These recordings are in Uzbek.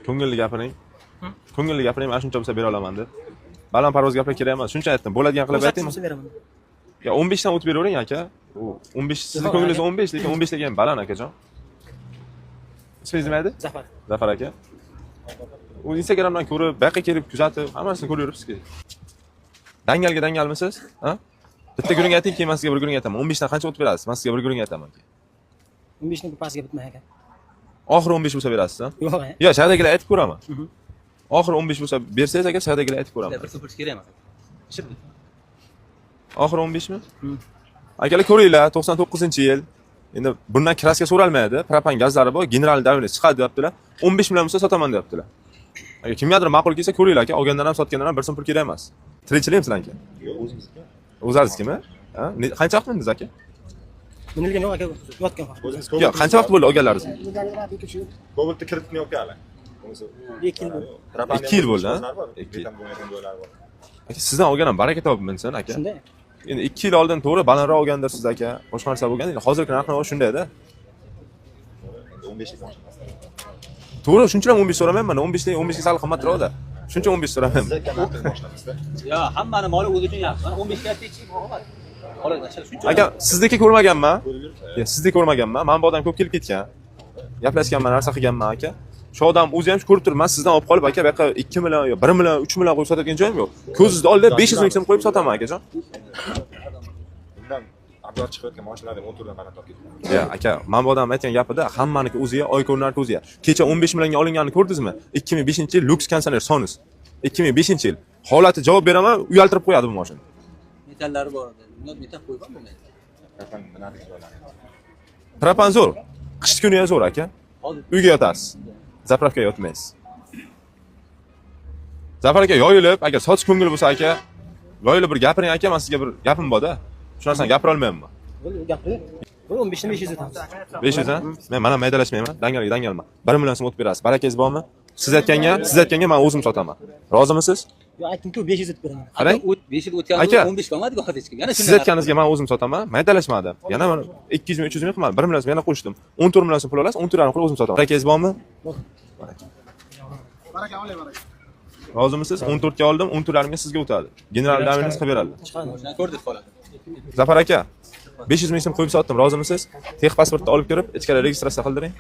Ko'ngilli gapiring. Ko'ngilli gapiring, mana shuncha bo'lsa bera olaman deb. Balandparvoz gaplar kerak emas. Shuncha aytdim. Bo'ladigan qilib 18 aytaymi? Bo'lsa beraman. Ya 15 dan o'tib beravering, aka. U 15 sizni Yo'q, ko'nglingiz aka. 15, lekin 15 degan baland, akajon. Ismingiz nima edi? Zafar. Zafar aka. U Instagramdan ko'rib, bu yoqqa kelib kuzatib, hammasini ko'raveribsizki. Dangalga dangalmisiz? Ha? Bitta gurung ayting, keyin men sizga bir gurung aytaman. 15 dan qancha o'tib berasiz? Men sizga bir gurung aytaman. 15 ni pastga bitmay, aka. Oxiri 15 bo'lsa berasiz, ha? Yo'q, aka. Yo'q, shahdagilar aytib ko'raman. Oxiri 15 bo'lsa bersangiz, aka, shahdagilar aytib ko'raman. Bir so'm pul kerak emas. Shibdi. Oxiri 15 mi? Akalar, ko'ringlar, 99-yil. Endi bundan краска so'ralmaydi. Propan gazlari bor, general давление chiqadi deyaptilar. 15 million bo'lsa sotaman deyaptilar. Agar kimgadir ma'qul kelsa, ko'ringlar, aka, olgandan ham, sotgandan ham bir so'm pul kerak emas. Tirikchilikmi sizlarniki? Yo'q, o'zimizniki. O'zlaringiznikimi? Ha? Qancha vaqt mindingiz, aka? Minilgan yo'q, aka, yotgan faqat. O'zimiz. Yo'q, qancha vaqt bo'ldi olganlaringizga? Cobaltni kiritni yo'q hali. Bo'lmasa 2 yil bo'ldi. Propan 2 yil bo'ldi, ha? bor. 2 yil. Betam bo'lmagan joylari bor. Aka, sizdan olgan ham baraka topib minsin, aka. Shunday. Endi 2 yil oldin to'g'ri balandroq olgandirsiz, aka. Boshqa narsa bo'lgan. Endi hozirgi narx-navo shundayda. Endi 15 lik mashina. To'g'ri, shuncha ham 15 so'ramayman. 15 lik 15 ga sal qimmatroqda. Shuncha 15 so'ramayman. Sizlar kamarni boshlamizda. Yo, hammani moli o'zi uchun yaxshi. Mana 15 ga aytdik, oladi. Shuncha. Aka, sizniki ko'rmaganman. Ko'rib yuribsiz. Ya, sizni ko'rmaganman. Mana bu odam ko'p kelib ketgan. Gaplashganman, narsa qilganman, aka. Shu odam o'zi ham ko'rib turibman, sizdan olib qolib, aka, bu yoqqa 2 million yo 1 million, 3 million qo'yib sotadigan joyim yo'q. Ko'zingizni oldida 500 ming so'm qo'yib sotaman, akajon. Bundan обзор chiqayotgan mashinalarni 10 turdan baland olib ketgan. Ya, aka, mana bu odam aytgan gapida hammaniki o'ziga, oy ko'rinarki o'ziga. Kecha 15 millionga olinganini ko'rdingizmi? 2005-yil люкс konditsioner Sonus. 2005-yil. Holati javob beraman, uyaltirib qo'yadi bu mashina. Metallari bor edi. Bundan metal qo'ygan bunday. Propan minadigan joylari. Propan zo'r. Qish kuni ham zo'r, aka. Hozir Uyga yotasiz. Заправка ga yotmaysiz. Zafar aka, yoyilib, agar sotish ko'ngil bo'lsa, aka, yoyilib bir gapiring, aka, men sizga bir gapim bor-da. Shu narsani gapira olmayapman. Bo'ldi, gapiring. Bu 15 ni 500 o'tamiz. 500 ha? Men mana maydalashmayman, dangalga dangalman. 1 million so'm o'tib berasiz. Barakangiz bormi? Siz aytganga men o'zim sotaman. Rozimisiz? Yo'q, aytdim-ku, 500 o'tib beraman. Qarang. O't 5 yil o'tgan Aka. 15 bo'lmadi hozir hech kim. Yana Siz aytganingizga men o'zim sotaman, maydalashmadim. Yana mana 200 ming, 300 ming qilmadim. 1 million so'm yana qo'shdim. 14 million so'm pul olasiz, 14 qilib o'zim sotaman. Barakangiz bormi? Bor. Baraka. Rozimisiz? 14 ga oldim, 14 ga sizga o'tadi. General давление qilib beradi. Chiqadi. Ko'rdik holatni. Zafar aka, 500 ming so'm qo'yib sotdim, rozimisiz? Тех pasportni olib kirib, ichkari registratsiya qildiring.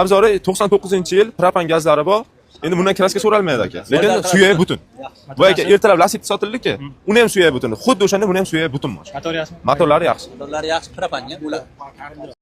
Обзор i 99-yil, propan gazlari bor. Endi bundan краска so'ralmaydi, aka. Lekin suyagi butun. Bu aka ertalab Lacetti sotildi-ki, uni ham suyagi butun. Xuddi o'shanda buni ham suyagi butun mashina. Motor yaxshimi? Motorlari yaxshi. Motorlari yaxshi, propanga bo'ladi.